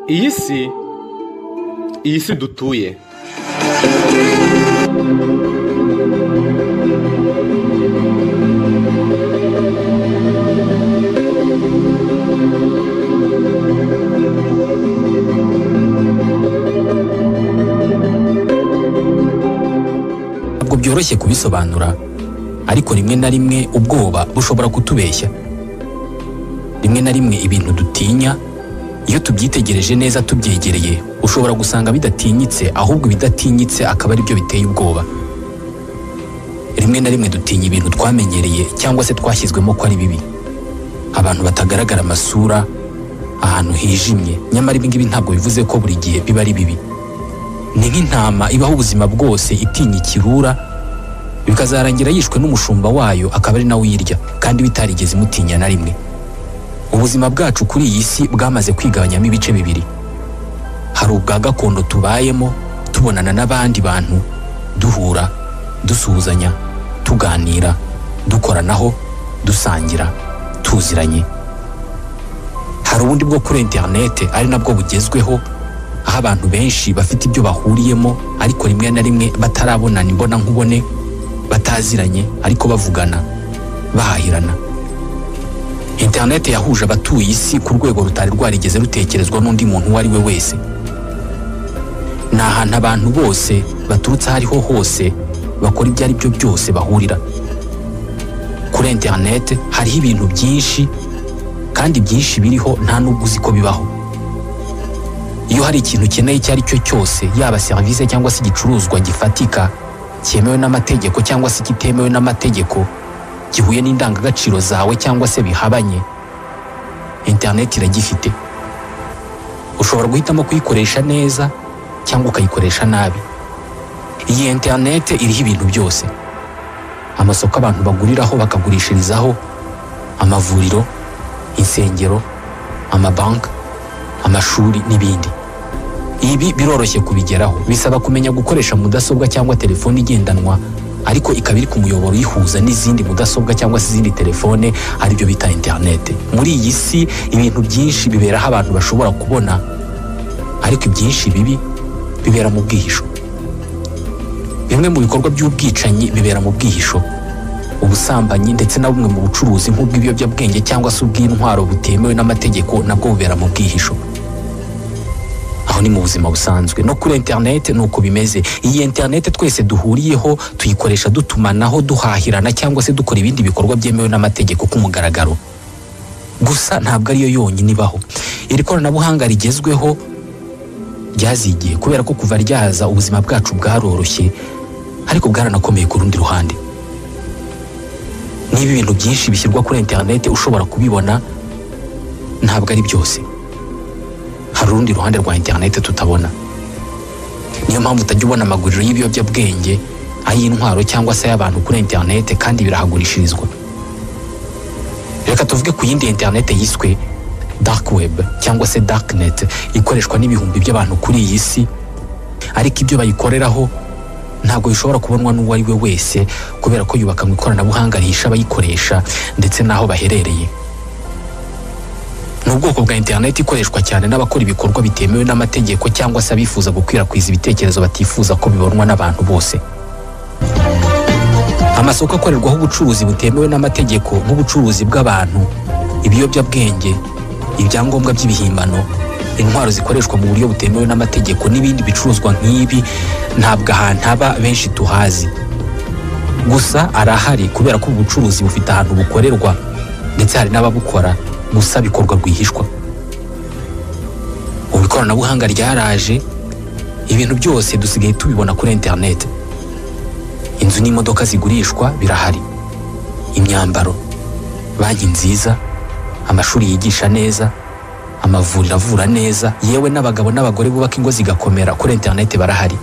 Iyi si dutuye. Ntabwo byoroshye kubisobanura, ariko rimwe na rimwe ubwoba bushobora kutubeshya. Rimwe na rimwe ibintu dutinya, iyo tubyitegereje neza tubyegereye, ushobora gusanga bidatinyitse, ahubwo ibidatinyitse akaba ari byo biteye ubwoba. Rimwe na rimwe dutinya ibintu twamenyereye cyangwa se twashyizwemo ko ari bibi, abantu batagaragara amasura, ahantu hijimye. Nyamara ibi ngibi ntabwo bivuze ko buri gihe biba ari bibi. Ni nk'intama ibaho ubuzima bwose itinya ikirura, bikazarangira yishwe n'umushumba wayo, akaba ari nawe uyirya, kandi bitarigeze imutinya na rimwe. Ubuzima bwacu kuri iyi si bwamaze kwigabanyamo ibice bibiri. Hari ubwa gakondo tubayemo, tubonana n'abandi bantu, duhura, dusuhuzanya, tuganira, dukoranaho, dusangira, tuziranye. Hari ubundi bwo kuri interinete, ari nabwo bugezweho, aho abantu benshi bafite ibyo bahuriyemo, ariko rimwe na rimwe batarabonana imbona nkubone, bataziranye, ariko bavugana, bahahirana. Interinete yahuje abatuye isi ku rwego rutari rwarigeze rutekerezwa n'undi muntu uwo ari we wese. Ni ahantu abantu bose baturutse aho ariho hose, bakora ibyo ari byo byose, bahurira. Kuri interinete hariho ibintu byinshi, kandi byinshi biriho nta n'ubwo uzi ko bibaho. Iyo hari ikintu ukeneye icyo ari cyo cyose, yaba serivisi cyangwa se igicuruzwa gifatika cyemewe n'amategeko cyangwa se kitemewe n'amategeko, gihuye n'indangagaciro zawe cyangwa se bihabanye, interineti iragifite. Ushobora guhitamo kuyikoresha neza cyangwa ukayikoresha nabi. Iyi interineti iriho ibintu byose: amasoko abantu baguriraho bakagurishirizaho, amavuriro, insengero, amabanki, amashuri n'ibindi. Ibi biroroshye kubigeraho, bisaba kumenya gukoresha mudasobwa cyangwa telefone igendanwa, ariko ikaba iri ku muyoboro uyihuza n'izindi mudasobwa cyangwa se izindi telefone, aribyo bita interinete. Muri iyi si ibintu byinshi biberaho abantu bashobora kubona, ariko ibyinshi bibi bibera mu bwihisho. Bimwe mu bikorwa by'ubwicanyi bibera mu bwihisho, ubusambanyi, ndetse na bumwe mu bucuruzi nk'ubw'ibiyobyabwenge cyangwa se ubw'intwaro butemewe n'amategeko nabwo bubera mu bwihisho. Aho ni mu buzima busanzwe. No kuri interinete ni uko bimeze. Iyi interinete twese duhuriyeho tuyikoresha dutumanaho, duhahirana cyangwa se dukora ibindi bikorwa byemewe n'amategeko ku mugaragaro. Gusa ntabwo ariyo yonyine ibaho. Iri koranabuhanga rigezweho ryazigiye kubera ko kuva ryaza ubuzima bwacu bwaroroshye, ariko bwaranakomeye ku rundi ruhande. Niba ibintu byinshi bishyirwa kuri interinete ushobora kubibona, ntabwo ari byose. Hari urundi ruhande rwa interinete tutabona. Niyo mpamvu utajya ubona amaguriro y'ibiyobyabwenge, ay'intwaro cyangwa se ay'abantu kuri interinete, kandi birahagurishirizwa. Reka tuvuge ku yindi interinete yiswe dark web cyangwa se darknet, ikoreshwa n'ibihumbi by'abantu kuri iyi si, ariko ibyo bayikoreraho ntabwo bishobora kubonwa n'uwo ari we wese, kubera ko yubaka mu ikoranabuhanga rihisha abayikoresha ndetse n'aho baherereye. Ni ubwoko bwa interineti ikoreshwa cyane n'abakora ibikorwa bitemewe n'amategeko cyangwa se abifuza gukwirakwiza ibitekerezo batifuza ko bibonwa n'abantu bose. Amasoko akorerwaho ubucuruzi butemewe n'amategeko, nk'ubucuruzi bw'abantu, ibiyobyabwenge, ibyangombwa by'ibihimbano, intwaro zikoreshwa mu buryo butemewe n'amategeko n'ibindi bicuruzwa nk'ibi, ntabwo ahantu aba benshi tuhazi. Gusa arahari, kubera ko ubu bucuruzi bufite ahantu bukorerwa, ndetse hari n'ababukora, gusa bikorwa rwihishwa. Ubu ikoranabuhanga ryaraje, ibintu byose dusigaye tubibona kuri interineti. Inzu n'imodoka zigurishwa birahari, imyambaro, banki nziza, amashuri yigisha neza, amavuriro avura neza, yewe n'abagabo n'abagore bubaka ingo zigakomera kuri interineti barahari.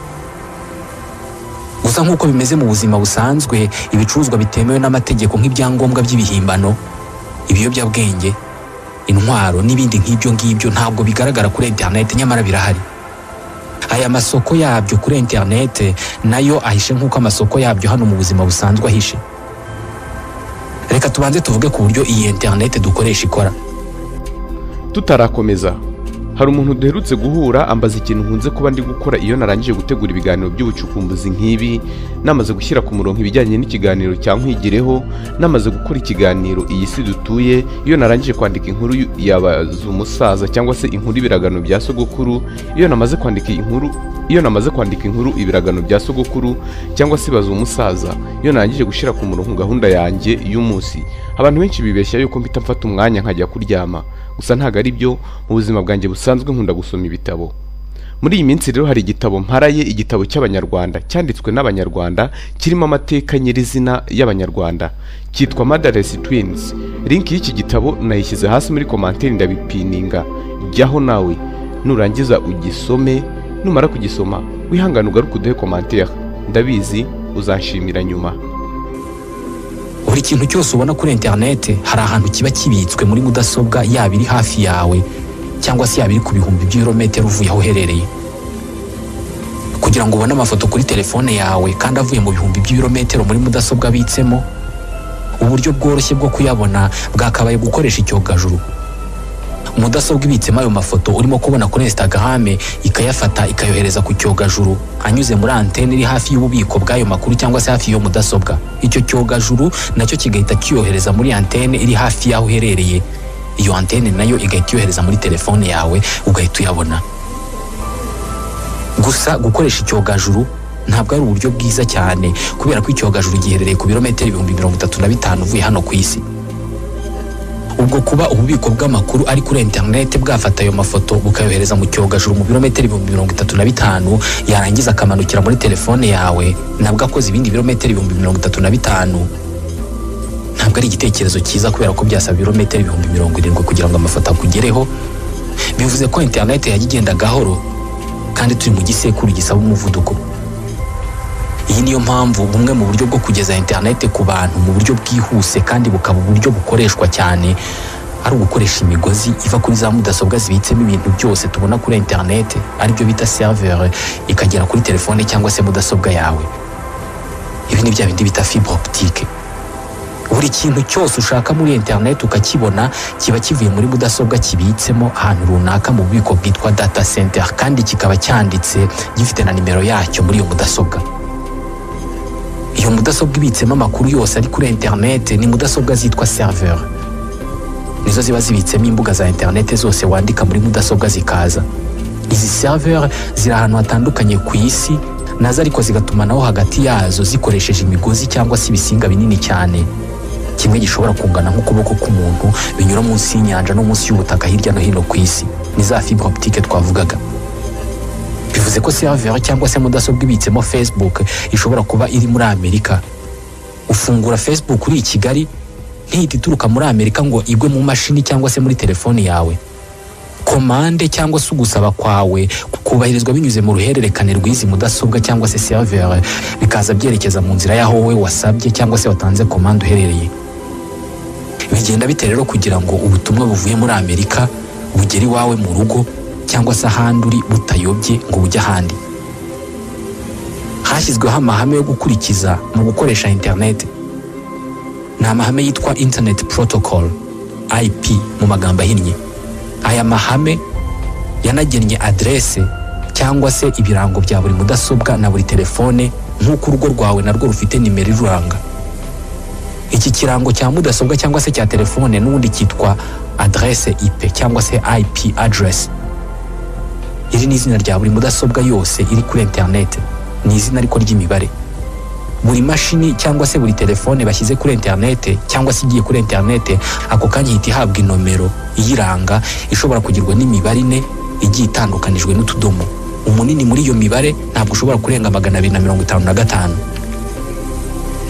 Gusa nk'uko bimeze mu buzima busanzwe, ibicuruzwa bitemewe n'amategeko nk'ibyangombwa by'ibihimbano, ibiyobyabwenge, intwaro n'ibindi nk'ibyo ngibyo ntabwo bigaragara kuri interineti, nyamara birahari. Aya masoko yabyo kuri interineti nayo ahishe nk'uko amasoko yabyo hano mu buzima busanzwe ahishe. Reka tubanze tuvuge ku buryo iyi interineti dukoresha ikora. Tutarakomeza, Hari umuntu duherutse guhura ambaza ikintu nkunze kuba ndi gukora iyo narangije gutegura ibiganiro by'ubucukumbuzi nk'ibi, namaze gushyira ku murongo ibijyanye n'ikiganiro cya Nkwigireho, namaze gukora ikiganiro Iyi Si Dutuye, iyo narangije kwandika inkuru yabaza umusaza cyangwa se inkuru ibiragano bya sogokuru, iyo namaze kwandika inkuru iyo namaze kwandika inkuru ibiragano bya sogokuru cyangwa se baza umusaza, iyo narangije gushyira ku murongo gahunda yanjye y'umunsi. Abantu benshi bibeshya yuko mpita mfata umwanya nkajya kuryama, gusa ntabwo ari byo. Mu buzima bwanjye busanzwe nkunda gusoma ibitabo. Muri iyi minsi rero hari igitabo mparaye, igitabo cy'Abanyarwanda cyanditswe n'Abanyarwanda, kirimo amateka nyirizina y'Abanyarwanda, cyitwa Motherless Twins. Link y'iki gitabo nayishyize hasi muri commentaire, ndabipininga, jyaho nawe nurangiza ugisome. Numara kugisoma wihangane ugaruke uduhe commentaire, ndabizi uzanshimira nyuma. Buri kintu cyose ubona kuri interinete hari ahantu kiba kibitswe muri mudasobwa, yaba iri hafi yawe cyangwa se yaba iri ku bihumbi by'ibirometero uvuye aho uherereye. Kugira ngo ubone amafoto kuri telefone yawe kandi avuye mu bihumbi by'ibirometero muri mudasobwa abitsemo, uburyo bworoshye bwo kuyabona bwakabaye gukoresha icyogajuru. Mudasobwa ibitsemo ayo mafoto urimo kubona kuri Instagram ikayafata ikayohereza ku cyogajuru anyuze muri antene iri hafi y'ububiko bw'ayo makuru cyangwa se hafi y'iyo mudasobwa. Icyo cyogajuru nacyo kigahita kiyohereza muri antene iri hafi y'aho uherereye. Iyo antene nayo igahita iyohereza muri telefone yawe, ugahita uyabona. Gusa gukoresha icyogajuru ntabwo ari uburyo bwiza cyane, kubera ko icyogajuru giherereye ku birometero 35,000 uvuye hano ku isi. Ubwo kuba ububiko bw'amakuru ari kuri interinete bwafata ayo mafoto bukayohereza mu cyogajuru mu birometero 35,000, yarangiza akamanukira muri telefone yawe nabwo akoze ibindi birometero 35,000, ntabwo ari igitekerezo cyiza, kubera ko byasaba ibirometero 70,000 kugira ngo amafoto akugereho. Bivuze ko interinete yajya igenda gahoro, kandi turi mu gisekuru gisaba umuvuduko. Iyi niyo mpamvu bumwe mu buryo bwo kugeza interinete ku bantu mu buryo bwihuse kandi bukaba uburyo bukoreshwa cyane ari ugukoresha imigozi iva kuri za mudasobwa zibitsemo ibintu byose tubona kuri interinete, aribyo bita serveur, ikagera kuri telefone cyangwa se mudasobwa yawe. Ibi ni bya bindi bita fibre optique. Buri kintu cyose ushaka muri interinete ukakibona kiba kivuye muri mudasobwa kibitsemo ahantu runaka mu bubiko bwitwa data center, kandi kikaba cyanditse gifite na nimero yacyo muri iyo mudasobwa. Iyo mudasobwa ibitsemo amakuru yose ari kuri interinete ni mudasobwa zitwa serveur. Nizo ziba zibitsemo imbuga za interinete zose wandika muri mudasobwa zikaza. Izi serveur ziri ahantu hatandukanye ku isi, nazo ariko zigatumanaho hagati yazo zikoresheje imigozi cyangwa se ibisinga binini cyane, kimwe gishobora kungana nk'ukuboko k'umuntu, binyura munsi y'inyanja no munsi y'ubutaka hirya no hino ku isi. Ni za fibre optique twavugaga. Bivuze ko serveur cyangwa se mudasobwa ibitsemo Facebook ishobora kuba iri muri Amerika. Ufungura Facebook uri i Kigali, ntihita ituruka muri Amerika ngo igwe mu mashini cyangwa se muri telefone yawe. Komande cyangwa se ugusaba kwawe kubahirizwa binyuze mu ruhererekane rw'izi mudasobwa cyangwa se serveur, bikaza byerekeza mu nzira y'aho wowe wasabye cyangwa se watanze komande uherereye. Bigenda bite rero kugira ngo ubutumwa buvuye muri Amerika bugere iwawe mu rugo cyangwa se ahandi uri butayobye ngo bujye ahandi? Hashyizweho amahame yo gukurikiza mu gukoresha interinete. Ni amahame yitwa Internet Protocol, IP mu magambo ahinnye. Aya mahame yanagennye adresse cyangwa se ibirango bya buri mudasobwa na buri telefone, nk'uko urugo rwawe narwo rufite nimero iruranga. Iki kirango cya mudasobwa cyangwa se cya telefone n'ubundi cyitwa adresse IP cyangwa se IP address. Iri ni izina rya buri mudasobwa yose iri kuri interinete, ni izina ariko ry'imibare. Buri mashini cyangwa se buri telefone bashyize kuri interinete cyangwa se igiye kuri interinete, ako kanya ihita ihabwa inomero iyiranga ishobora kugirwa n'imibare ine igiye itandukanijwe n'utudomo. Umunini muri iyo mibare ntabwo ushobora kurenga 255.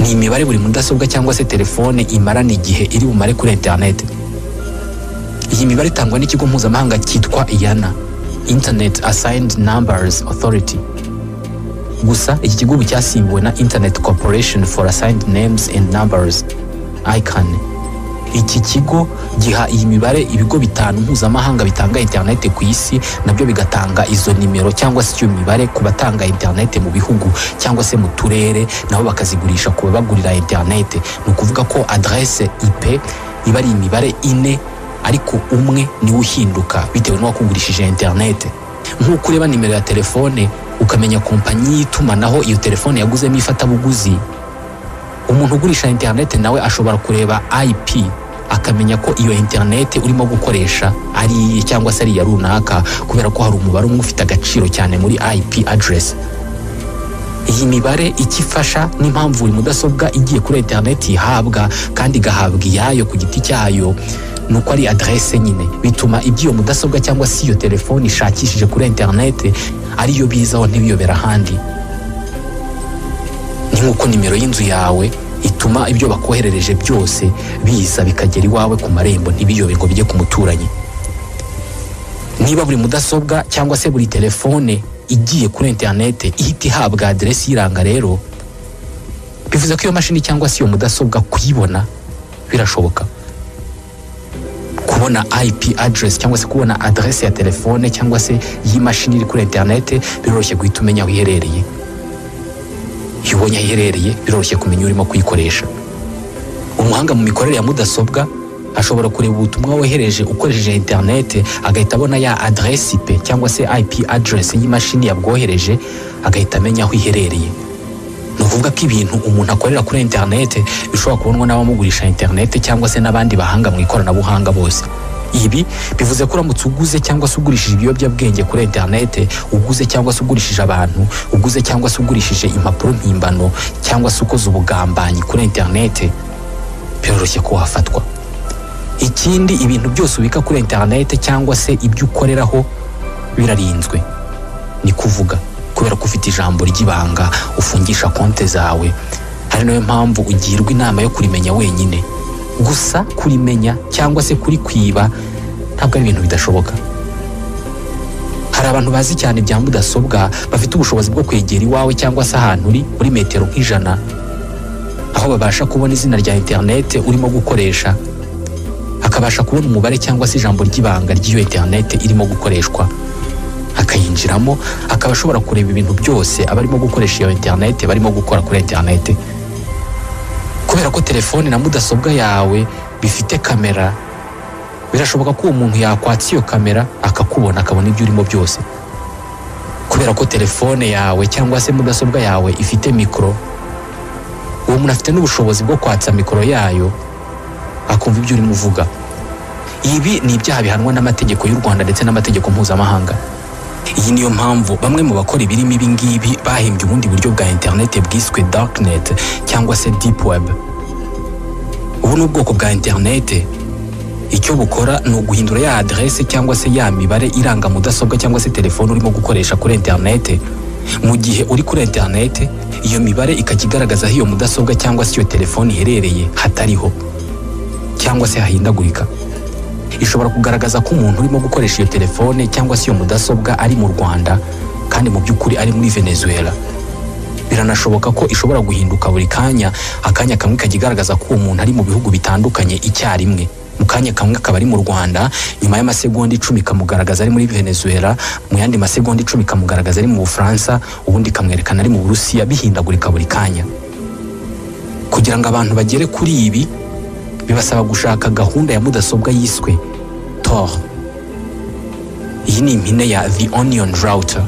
Ni imibare buri mudasobwa cyangwa se telefone imarana igihe iri bumare kuri interinete. Iyi mibare itangwa n'ikigo mpuzamahanga cyitwa IANA, Internet Assigned Numbers Authority. Gusa iki kigo ubu cyasimbuwe na Internet Corporation for Assigned Names and Numbers, ICANN. Iki kigo giha iyi mibare ibigo 5 mpuzamahanga bitanga interinete ku isi, nabyo bigatanga izo nimero cyangwa se iyo mibare ku batanga interinete mu bihugu cyangwa se mu turere, nabo bakazigurisha ku babagurira interinete. Ni ukuvuga ko adresse IP iba ari imibare ine Ariko umwe niwo uhinduka bitewe n'uwakugurishije interinete. Nk'uko ureba nimero ya telefone ukamenya kompanyi y'itumanaho iyo telefone yaguzemo ifatabuguzi, umuntu ugurisha interinete nawe ashobora kureba IP akamenya ko iyo interinete urimo gukoresha ari iye cyangwa se ari iya runaka, kubera ko hari umubare umwe ufite agaciro cyane muri IP address. Iyi mibare icyo ifasha n'impamvu buri mudasobwa igiye kuri interineti ihabwa kandi igahabwa iyayo ku giti cyayo, ni uko ari adresse nyine. Bituma ibyo iyo mudasobwa cyangwa se iyo telefone ishakishije kuri interineti ariyo bizaho, ntibiyobera ahandi. Ni nk'uko nimero y'inzu yawe ituma ibyo bakoherereje byose biza bikagera iwawe ku marembo, ntibiyobe ngo bijye ku muturanyi. Niba buri mudasobwa cyangwa se buri telefone igiye kuri interineti ihita ihabwa aderesi y'iranga rero, bivuze ko iyo mashini cyangwa se iyo mudasobwa kuyibona birashoboka. Kubona IP address cyangwa se kubona adresse ya telefone cyangwa se y'imashini iri kuri interineti biroroshye guhita umenya aho iherereye. Iyo ubonye aho iherereye, biroroshye kumenya urimo kuyikoresha. Umuhanga mu mikorere ya mudasobwa ashobora kureba ubutumwa wohereje ukoresheje interineti, agahita abona ya adresse IP cyangwa se IP address y'imashini yabwohereje, agahita amenya aho iherereye. Ni ukuvuga ko ibintu umuntu akorera kuri interineti bishobora kubonwa n'abamugurisha interineti cyangwa se n'abandi bahanga mu ikoranabuhanga bose. Ibi bivuze ko uramutse uguze cyangwa se ugurishije ibiyobyabwenge kuri interineti, uguze cyangwa se ugurishije abantu, uguze cyangwa se ugurishije impapuro mpimbano, cyangwa se ukoze ubugambanyi kuri interineti, biroroshye ko wafatwa. Ikindi, ibintu byose ubika kuri interineti cyangwa se ibyo ukoreraho birarinzwe. Ni kuvuga kubera ko ufite ijambo ry'ibanga ufungisha konti zawe, hari nayo mpamvu ugirwa inama yo kurimenya wenyine. Gusa kurimenya cyangwa se kurikwiba ntabwo ari ibintu bidashoboka. Hari abantu bazi cyane ibya mudasobwa bafite ubushobozi bwo kwegera iwawe cyangwa se ahantu uri muri metero nk'100, aho babasha kubona izina rya interinete urimo gukoresha, akabasha kubona umubare cyangwa se ijambo ry'ibanga ry'iyo interinete irimo gukoreshwa, akayinjiramo, akaba ashobora kureba ibintu byose abarimo gukoresha iyo interinete barimo gukora kuri interinete. Kubera ko telefone na mudasobwa yawe bifite kamera, birashoboka ko uwo muntu yakwatsa iyo kamera akakubona, akabona ibyo urimo byose. Kubera ko telefone yawe cyangwa se mudasobwa yawe ifite mikoro, uwo muntu afite n'ubushobozi bwo kwatsa mikoro yayo akumva ibyo urimo uvuga. Ibi ni ibyaha bihanwa n'amategeko y'u Rwanda ndetse n'amategeko mpuzamahanga. Iyi niyo mpamvu bamwe mu bakora ibirimo ibi ngibi bahimbye ubundi buryo bwa interineti bwiswe darknet cyangwa se deep web. Ubu ni ubwoko bwa interineti. Icyo bukora ni uguhindura ya adresse cyangwa se ya mibare iranga mudasobwa cyangwa se telefone urimo gukoresha kuri interineti. Mu gihe uri kuri interineti, iyo mibare ikajya igaragaza aho iyo mudasobwa cyangwa se iyo telefone iherereye hatariho cyangwa se hahindagurika. Ishobora kugaragaza ko umuntu urimo gukoresha iyo telefone cyangwa se iyo mudasobwa ari mu Rwanda kandi mu by'ukuri ari muri Venezuela. Biranashoboka ko ishobora guhinduka buri kanya, akanya kamwe kajya igaragaza ko uwo muntu ari mu bihugu bitandukanye icyarimwe. Mu kanya kamwe akaba ari mu Rwanda, nyuma y'amasegonda 10 ikamugaragaza ari muri Venezuela, mu yandi masegonda 10 ikamugaragaza ari mu Bufaransa, ubundi ikamwerekana ari mu Burusiya, bihindagurika buri kanya. Kugira ngo abantu bagere kuri ibi bibasaba gushaka gahunda ya mudasobwa yiswe Tor. Iyi ni impine ya The Onion Router.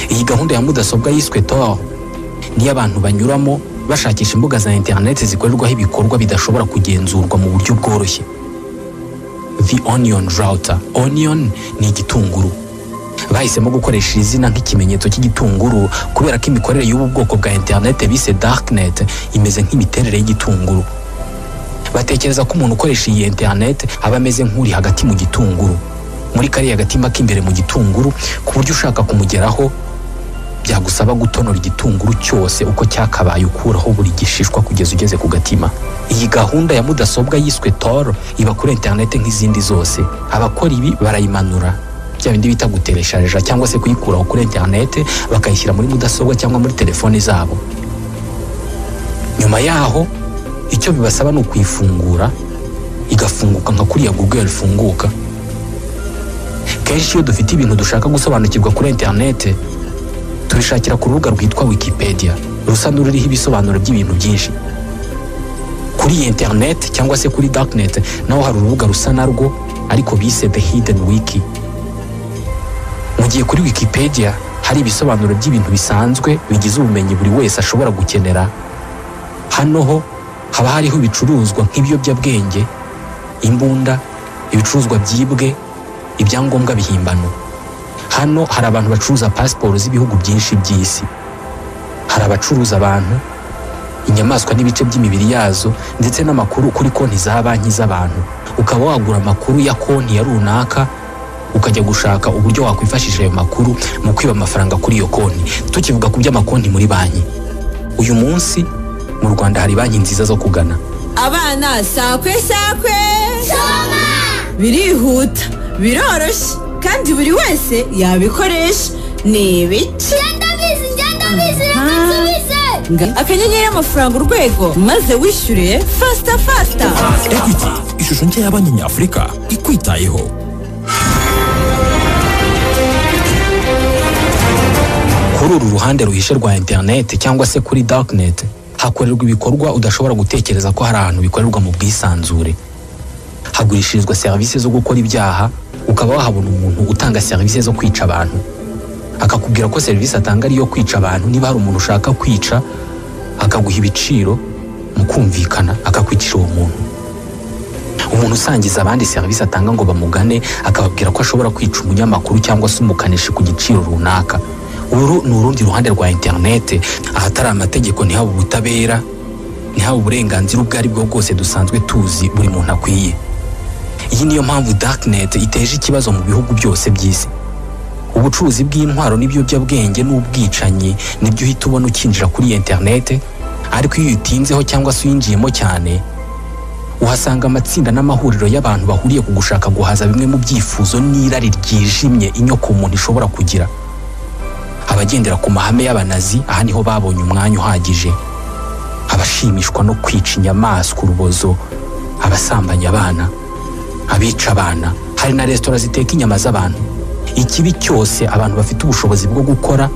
Iyi gahunda ya mudasobwa yiswe Tor niyo abantu banyuramo bashakisha imbuga za interineti zikorerwaho ibikorwa bidashobora kugenzurwa mu buryo bworoshye. The Onion Router. Onion ni igitunguru. Bahisemo gukoresha izina nk'ikimenyetso cy'igitunguru kubera ko imikorere y'ubu bwoko bwa interineti bise darknet imeze nk'imiterere y'igitunguru. Batekereza ko umuntu ukoresha iyi interineti aba ameze nk'uri hagati mu gitunguru, muri kariya gatima k'imbere mu gitunguru, ku buryo ushaka kumugeraho byagusaba gutonora igitunguru cyose uko cyakabaye, ukuraho buri gishishwa kugeza ugeze ku gatima. Iyi gahunda ya mudasobwa yiswe Tor iba kuri interineti nk'izindi zose. Abakora ibi barayimanura, bya bindi bita gutereshaja cyangwa se kuyikuraho kuri interineti, bakayishyira muri mudasobwa cyangwa muri telefoni zabo. Nyuma yaho icyo bibasaba ni ukuyifungura, igafunguka nka kuriya Google ifunguka. Kenshi iyo dufite ibintu dushaka gusobanukirwa kuri interineti, tubishakira ku rubuga rwitwa Wikipedia, rusa n'ururiho ibisobanuro by'ibintu byinshi. Kuri Kuri iyi internet cyangwa se kuri darknet naho hari urubuga rusa narwo, ariko bise The Hidden Wiki. Mu gihe kuri Wikipedia hari ibisobanuro by'ibintu bisanzwe bigize ubumenyi buri wese ashobora gukenera, hano ho haba hariho ibicuruzwa nk'ibiyobyabwenge, imbunda, ibicuruzwa byibwe, ibyangombwa bihimbano. Hano hari abantu bacuruza pasiporo z'ibihugu byinshi by'isi, hari abacuruza abantu, inyamaswa n'ibice by'imibiri yazo, ndetse n'amakuru kuri konti za banki z'abantu. Ukaba wagura amakuru ya konti ya runaka, ukajya gushaka uburyo wakwifashisha ayo makuru mu kwiba amafaranga kuri iyo konti. Tukivuga ku by'amakonti muri banki, uyu munsi mu Rwanda hari banki nziza zo kugana. Abana, sakwe sakwe, soma! Birihuta, biroroshye, kandi buri wese yabikoresha. Ni ibiki? Ndabizi, ndabizi, reka nsubize. Akanyenyeri, amafaranga, urwego, maze wishyure faster faster. Equity, ishusho nshya ya banki nyafurika ikwitayeho. Kuri uru ruhande ruhishe rwa interineti cyangwa se kuri darknet hakorerwa ibikorwa udashobora gutekereza ko hari ahantu bikorerwa mu bwisanzure. Hagurishirizwa serivisi zo gukora ibyaha, ukaba wahabona umuntu utanga serivisi zo kwica abantu, akakubwira ko serivisi atanga ari iyo kwica abantu. Niba hari umuntu ushaka kwica, akaguha ibiciro, mukumvikana, akakwicira uwo muntu. Umuntu usangiza abandi serivisi atanga ngo bamugane, akababwira ko ashobora kwica umunyamakuru cyangwa se umukanishi ku giciro runaka. Uru ni urundi ruhande rwa interinete, ahatari amategeko, ntihabe ubutabera, ntihabe uburenganzira ubwo ari bwo bwose dusanzwe tuzi buri muntu akwiye. Iyi niyo mpamvu darknet iteje ikibazo mu bihugu byose by'isi. Ubucuruzi bw'intwaro n'ibiyobyabwenge n'ubwicanyi nibyo uhita ubona ukinjira kuri iyi interinete, ariko iyo uyitinzeho cyangwa se uyinjiyemo cyane, uhasanga amatsinda n'amahuriro y'abantu bahuriye ku gushaka guhaza bimwe mu byifuzo n'irari ryijimye inyoko umuntu ishobora kugira. Abagendera ku mahame y'abanazi aha niho babonye umwanya uhagije, abashimishwa no kwica inyamaswa urubozo, abasambanya abana, abica abana. Hari na resitora ziteka inyama z'abantu. Ikibi cyose abantu bafite ubushobozi bwo gukora,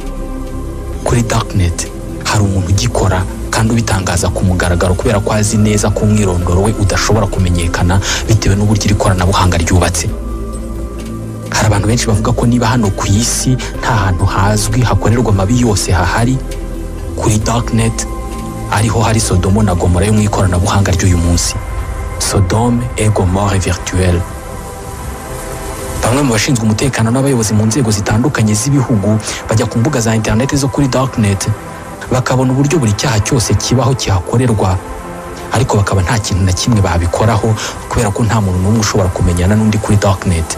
kuri darknet hari umuntu ugikora kandi ubitangaza ku mugaragaro, kubera ko azi neza ko umwirondoro we udashobora kumenyekana bitewe n'uburyo iri koranabuhanga ryubatse. Hari abantu benshi bavuga ko niba hano ku isi nta hantu hazwi hakorerwa amabi yose hahari, kuri darknet ariho hari Sodomo na Gomora yo mu ikoranabuhanga ry'uyu munsi, Sodome et Gomorrhe virtuelle. Bamwe mu bashinzwe umutekano n'abayobozi mu nzego zitandukanye z'ibihugu bajya ku mbuga za interineti zo kuri darknet, bakabona uburyo buri cyaha cyose kibaho kihakorerwa, ariko bakaba nta kintu na kimwe babikoraho, kubera ko nta muntu n'umwe ushobora kumenyana n'undi kuri darknet.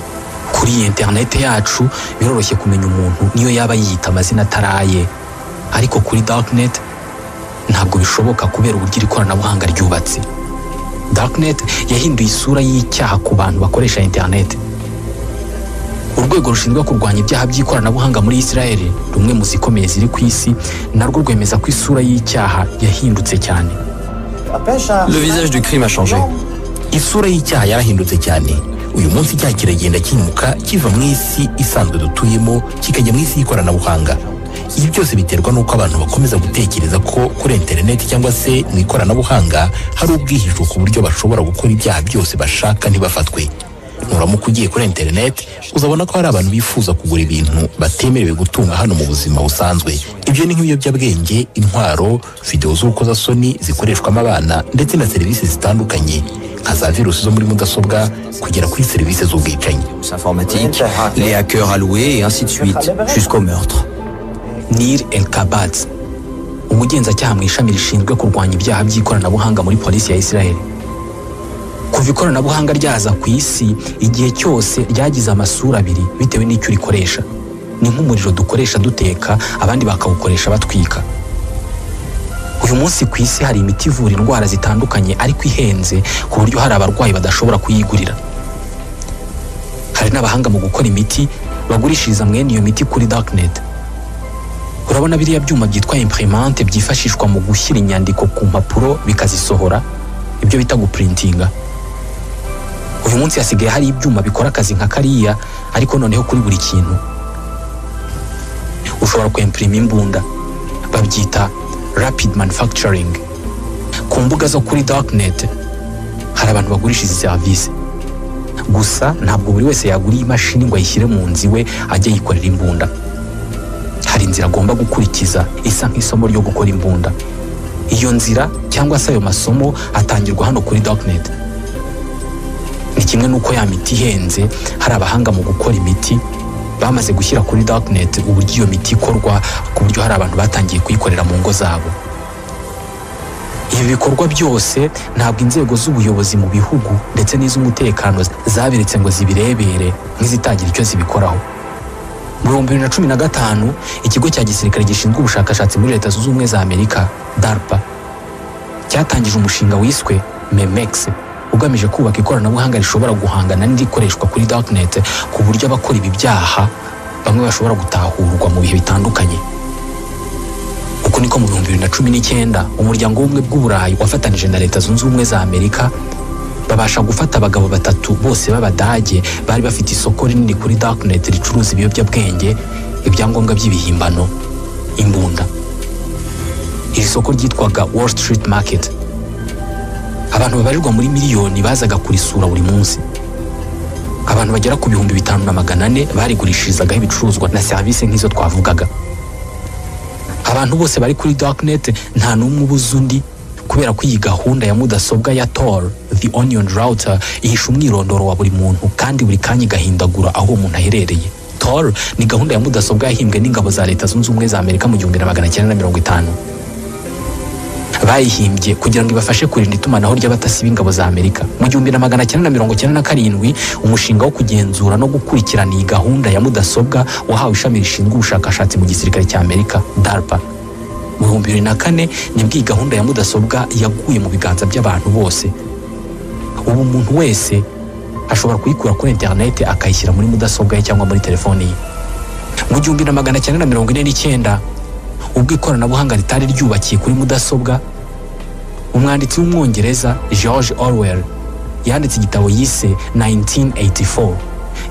Kuri iyi interineti yacu biroroshye kumenya umuntu niyo yaba yiyita amazina ataraye, ariko kuri darknet ntabwo bishoboka kubera uburyo iri koranabuhanga ryubatse. Darknet yahinduye isura y'icyaha ku bantu bakoresha interineti. Urwego rushinzwe kurwanya ibyaha by'ikoranabuhanga muri Israel, rumwe mu zikomeye ziri ku isi, narwo rwemeza ko isura y'icyaha yahindutse cyane. Le visage du crime a changé. Isura y'icyaha yarahindutse cyane. Uyu munsi icyaha kiragenda kimuka, kiva mu isi isanzwe dutuyemo, kikajya mu isi y'ikoranabuhanga. Ibi byose biterwa n'uko abantu bakomeza gutekereza ko kuri interineti cyangwa se mu ikoranabuhanga hari ubwihisho, ku buryo bashobora gukora ibyaha byose bashaka ntibafatwe. Nuramuka ugiye kuri interineti, uzabona ko hari abantu bifuza kugura ibintu batemerewe gutunga hano mu buzima busanzwe. Ibyo ni nk'ibiyobyabwenge, intwaro, videwo z'urukozasoni zikoreshwamo abana, ndetse na serivisi zitandukanye nka za virusi zo muri mudasobwa, kugera kuri serivisi z'ubwicanyi. Informatique, les hackers alloués et ainsi de suite, jusqu'au meurtre. Nir Elkabetz, umugenzacyaha mu ishami rishinzwe kurwanya ibyaha by'ikoranabuhanga muri polisi ya Israel: kuva ikoranabuhanga ryaza ku isi, igihe cyose ryagize amasura abiri bitewe n'icyo urikoresha. Ni nk'umuriro dukoresha duteka, abandi bakawukoresha batwika. Uyu munsi ku isi hari imiti ivura indwara zitandukanye, ariko ihenze ku buryo hari abarwayi badashobora kuyigurira. Hari n'abahanga mu gukora imiti bagurishiriza mwene iyo miti kuri darknet. Urabona biriya byuma byitwa imprimante byifashishwa mu gushyira inyandiko ku mpapuro bikazisohora, ibyo bita guprintinga? Uyu munsi hasigaye hari ibyuma bikora akazi nka kariya, ariko noneho kuri buri kintu. Ushobora kwempirima imbunda, babyita rapid manufacturing. Ku mbuga zo kuri darknet hari abantu bagurisha izi serivisi. Gusa ntabwo buri wese yagura iyi mashini ngo ayishyire mu nzu iwe ajye yikorera imbunda. Hari inzira agomba gukurikiza isa nk'isomo ryo gukora imbunda. Iyo nzira cyangwa se ayo masomo atangirwa hano kuri darknet. Ni kimwe n'uko ya miti ihenze, hari abahanga mu gukora imiti bamaze gushyira kuri darknet uburyo iyo miti ikorwa, ku buryo hari abantu batangiye kuyikorera mu ngo zabo. Ibi bikorwa byose ntabwo inzego z'ubuyobozi mu bihugu ndetse n'iz'umutekano zabiretse ngo zibirebere nk'izitagira icyo zibikoraho. Mu 2015 ikigo cya gisirikare gishinzwe ubushakashatsi muri Leta Zunze Ubumwe za Amerika, DARPA, cyatangije umushinga wiswe MEMEX, ugamije kubaka ikoranabuhanga rishobora guhangana n'irikoreshwa kuri darknet, ku buryo abakora ibi byaha bamwe bashobora gutahurwa mu bihe bitandukanye. Uko niko mu 2019 umuryango w'ubumwe bw'Uburayi wafatanije na Leta Zunze Ubumwe za Amerika babasha gufata abagabo batatu bose b'Abadage bari bafite isoko rinini kuri darknet ricuruza ibiyobyabwenge, ibyangombwa by'ibihimbano, imbunda. Iri soko ryitwaga Wall Street Market. Abantu babarirwa muri miliyoni bazaga kurisura buri munsi. Abantu bagera ku 5400 barigurishirizagaho ibicuruzwa na serivisi nk'izo twavugaga. Abantu bose bari kuri darknet nta n'umwe ubuza undi, kubera ko iyi gahunda ya mudasobwa ya Tor, the Onion Router, ihisha umwirondoro wa buri muntu kandi buri kanya igahindagura aho umuntu aherereye. Tor ni gahunda ya mudasobwa yahimbwe n'ingabo za Leta Zunze Ubumwe za Amerika mu 1950. Bayihimbye kugira ngo ibafashe kurinda itumanaho ry'abatasi b'ingabo za Amerika. Mu 1997 umushinga wo kugenzura no gukurikirana iyi gahunda ya mudasobwa wahawe ishami rishinzwe ubushakashatsi mu gisirikare cya Amerika, DARPA. Mu 2004 nibwo iyi gahunda ya mudasobwa yaguye mu biganza by'abantu bose. Ubu umuntu wese ashobora kuyikura kuri internet akayishyira muri mudasobwa ye cyangwa muri telefoni ye. Mu 1949 ubwo ikoranabuhanga ritari ryubakiye kuri mudasobwa, umwanditsi w'umwongereza George Orwell yanditse igitabo yise 1984.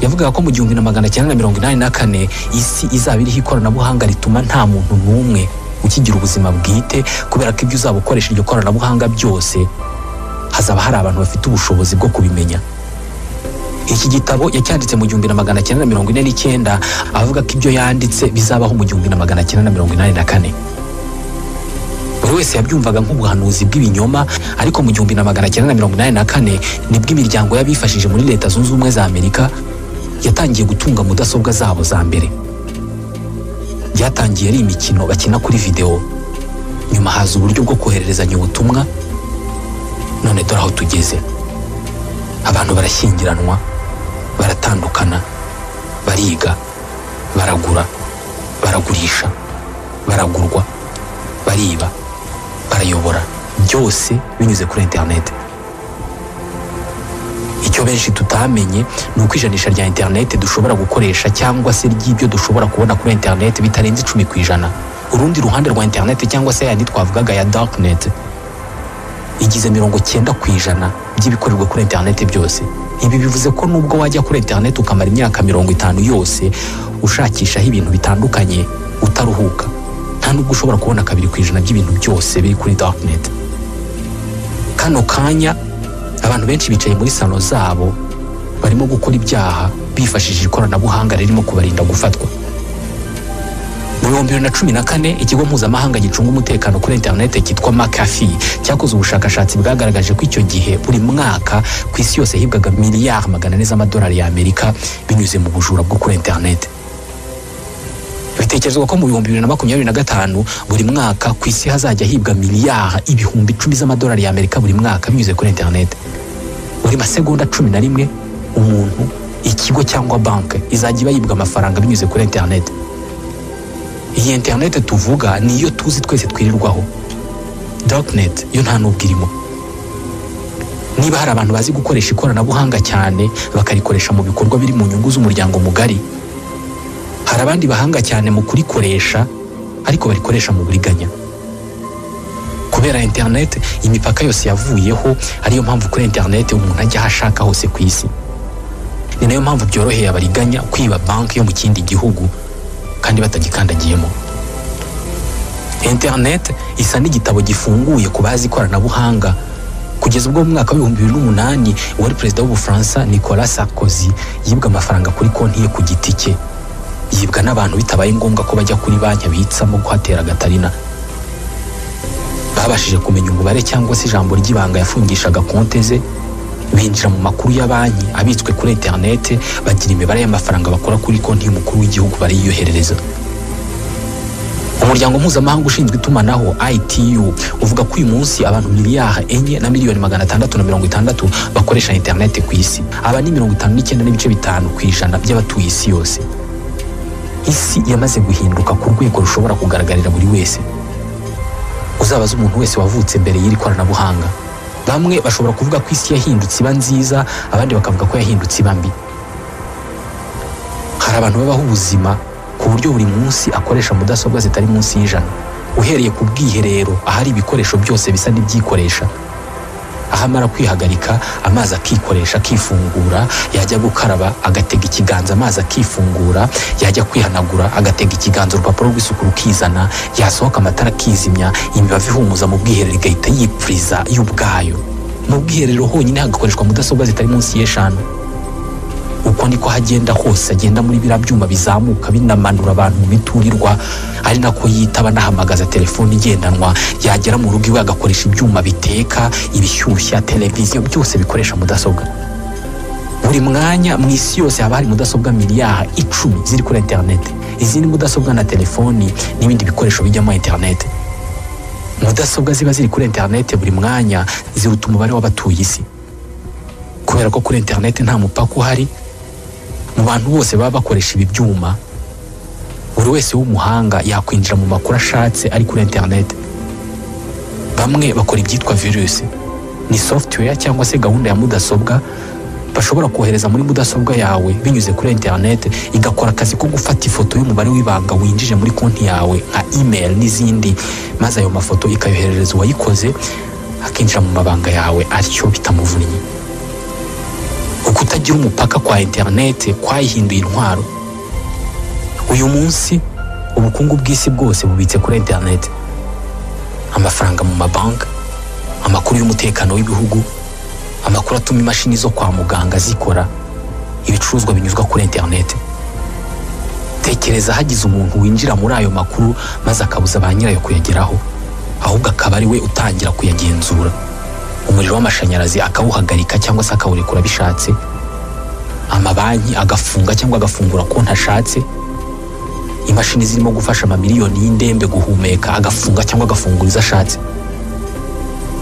Yavugaga ko mu 1984 isi izaba iriho ikoranabuhanga rituma nta muntu n'umwe ukigira ubuzima bwite, kubera ko ibyo uzaba ukoresha iryo koranabuhanga byose hazaba hari abantu bafite ubushobozi bwo kubimenya. Iki gitabo yacyanditse mu 1949 avuga ko ibyo yanditse bizabaho mu 1984. Buri wese yabyumvaga nk'ubuhanuzi bw'ibinyoma, ariko mu 1984 nibwo imiryango y'abifashije muri Leta Zunze Ubumwe za Amerika yatangiye gutunga mudasobwa zabo za mbere. Byatangiye ari imikino bakina kuri video, nyuma haza uburyo bwo kohererezanya ubutumwa, none dore aho tugeze. Abantu barashyingiranwa, baratandukana, bariga, baragura, baragurisha, baragurwa, bariba, barayobora, byose binyuze kuri internet. Icyo benshi tutamenye ni uko ijanisha rya internet dushobora gukoresha cyangwa se ry'ibyo dushobora kubona kuri internet bitarenze 10%. Urundi ruhande rwa internet cyangwa se yandi twavugaga ya darknet igize 90% by'ibikorerwa kuri internet byose. Ibi bivuze ko nubwo wajya kuri internet ukamara imyaka 50 yose ushakishaho ibintu bitandukanye utaruhuka, nta nubwo ushobora kubona 2% by'ibintu byose biri kuri darknet. Kano kanya abantu benshi bicaye muri salo zabo barimo gukora ibyaha bifashishije ikoranabuhanga ririmo kubarinda gufatwa. Mu 2014 ikigo mpuzamahanga gicunga umutekano kuri internet cyitwa McAfee cyakoze ubushakashatsi bwagaragaje ko icyo gihe buri mwaka ku isi yose hibwaga miliyari 400 z'amadolari ya Amerika binyuze mu bujura bwo kuri internet. Bitekerezwa ko mu 2025 buri mwaka ku isi hazajya hibwa miliyari 10,000 z'amadolari ya Amerika buri mwaka binyuze kuri internet. Buri masegonda 11 umuntu, ikigo cyangwa banki izajya iba yibwa amafaranga binyuze kuri internet. Iyi internet tuvuga niyo tuzi twese twirirwaho. Darknet yo nta nubwo irimo. Niba hari abantu bazi gukoresha ikoranabuhanga cyane bakarikoresha mu bikorwa biri mu nyungu z'umuryango mugari, hari abandi bahanga cyane mu kurikoresha ariko barikoresha mu buriganya. Kubera internet imipaka yose yavuyeho, ariyo mpamvu kuri internet umuntu ajya ahashaka hose ku isi. Ni nayo mpamvu byoroheye abariganya kwiba banki yo mu kindi gihugu kandi batagikandagiyemo. Internet isa n'igitabo gifunguye ku bazi ikoranabuhanga, kugeza ubwo mu mwaka wa 2008 uwari perezida w'Ubufaransa Nicolas Sarkozy yibwe amafaranga kuri konti ye ku giti cye, yibwa n'abantu bitabaye ngombwa ko bajya kuri banki abitsamo kuhatera gatarina. Babashije kumenya umubare cyangwa se ijambo ry'ibanga yafungishaga konti ze, binjira mu makuru ya banki abitswe kuri interineti, bagira imibare y'amafaranga bakora kuri konti y'umukuru w'igihugu, barayiyoherereza. Umuryango mpuzamahanga ushinzwe itumanaho ITU uvuga ko uyu munsi abantu 4,660,000,000 bakoresha interineti ku isi. Aba ni 59.5% by'abatuye isi yose. Isi yamaze guhinduka ku rwego rushobora kugaragarira buri wese. Uzabaza umuntu wese wavutse mbere y'iri koranabuhanga, bamwe bashobora kuvuga ko isi yahindutse iba nziza, abandi bakavuga ko yahindutse iba mbi. Hari abantu babaho ubuzima ku buryo buri munsi akoresha mudasobwa zitari munsi y'100, uhereye ku bwiherero ahari ibikoresho byose bisa n'ibyikoresha, aho amara kwihagarika amazi akikoresha akifungura, yajya gukaraba agatega ikiganza amazi akifungura, yajya kwihanagura agatega ikiganza urupapuro rw'isuku rukizana, yasohoka amatara akizimya, imibavu ihumuza mu bwiherero igahita yipuriza y'ubwayo. Mu bwiherero honyine hagakoreshwa mudasobwa zitari munsi y'5. Uko niko hagenda hose, agenda muri biriya byuma bizamuka binamanura abantu mu miturirwa, ari nako yitaba anahamagaza telefoni igendanwa, yagera mu rugo iwe agakoresha ibyuma biteka, ibishyushya, televiziyo, byose bikoresha mudasobwa. Buri mwanya mu isi yose haba hari mudasobwa 10 miliyari ziri kuri interineti, izindi mudasobwa na telefoni n'ibindi bikoresho bijyamo interineti. Mudasobwa ziba ziri kuri interineti buri mwanya ziruta umubare w'abatuye isi. Kubera ko kuri interineti nta mupaka uhari, mu bantu bose baba bakoresha ibi byuma, buri wese w'umuhanga yakwinjira mu makuru ashatse ari kuri interineti. Bamwe bakora ibyitwa virusi, ni software cyangwa se gahunda ya mudasobwa bashobora kohereza muri mudasobwa yawe binyuze kuri interineti, igakora akazi ko gufata ifoto y'umubare w'ibanga winjije muri konti yawe nka email n'izindi, maze ayo mafoto ikayoherereza uwayikoze, akinjira mu mabanga yawe atyo bitamuvunnye. Ukutagira umupaka kwa interineti kwayihinduye intwaro. Uyu munsi ubukungu bw'isi bwose bubitse kuri interineti: amafaranga mu mabanki, amakuru y'umutekano w'ibihugu, amakuru atuma imashini zo kwa muganga zikora, ibicuruzwa binyuzwa kuri interineti. Tekereza hagize umuntu winjira muri ayo makuru maze akabuza ba nyirayo kuyageraho, ahubwo akaba ari we utangira kuyagenzura, umuriro w'amashanyarazi akawuhagarika cyangwa se akawurekura bishatse, amabanki agafunga cyangwa agafungura konti ashatse, imashini zirimo gufasha amamiliyoni y'indembe guhumeka agafunga cyangwa agafungura izo ashatse.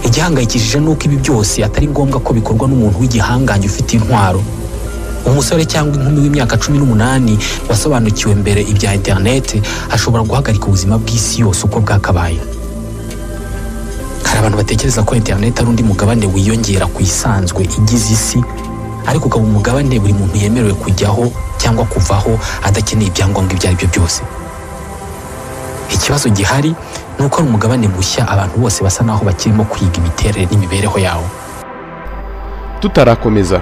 Igihangayikishije ni uko ibi byose atari ngombwa ko bikorwa n'umuntu w'igihangange ufite intwaro. Umusore cyangwa inkumi w'imyaka 18 wasobanukiwe mbere ibya interineti ashobora guhagarika ubuzima bw'isi yose uko bwakabaye. Hari abantu batekereza ko interineti ari undi mugabane wiyongera ku isanzwe igize isi, ariko ukaba umugabane buri muntu yemerewe kujyaho cyangwa kuvaho adakeneye ibyangombwa ibyo ari byo byose. Ikibazo gihari ni uko ari umugabane mushya abantu bose basa naho bakirimo kwiga imiterere n'imibereho yawo. Tutarakomeza,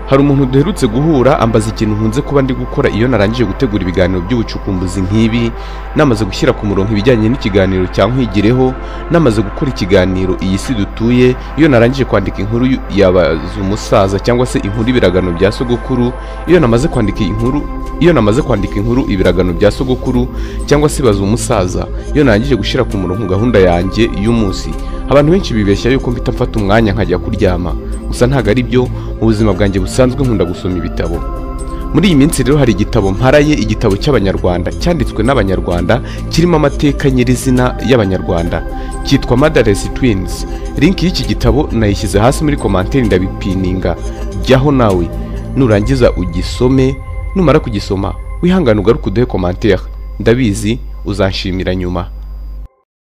hari umuntu duherutse guhura ambaza ikintu nkunze kuba ndi gukora iyo narangije gutegura ibiganiro by'ubucukumbuzi nk'ibi, namaze gushyira ku murongo ibijyanye n'ikiganiro cya Nkwigireho, namaze gukora ikiganiro Iyi Si Dutuye, iyo narangije kwandika inkuru yabaza umusaza cyangwa se inkuru Ibiragano bya Sogokuru, iyo namaze kwandika inkuru Ibiragano bya Sogokuru cyangwa se Baza Umusaza, iyo narangije gushyira ku murongo gahunda yanjye y'umunsi. Abantu benshi bibeshya yuko mpita mfata umwanya nkajya kuryama, gusa ntabwo ari byo. Mu buzima bwanjye busanzwe nkunda gusoma ibitabo. Muri iyi minsi rero hari igitabo mparaye, igitabo cy'Abanyarwanda cyanditswe n'Abanyarwanda, kirimo amateka nyirizina y'Abanyarwanda, cyitwa Motherless Twins. Link y'iki gitabo nayishyize hasi muri commentaire, ndabipininga. Jyaho nawe nurangiza ugisome. Numara kugisoma wihangane ugaruke uduhe commentaire, ndabizi uzanshimira nyuma.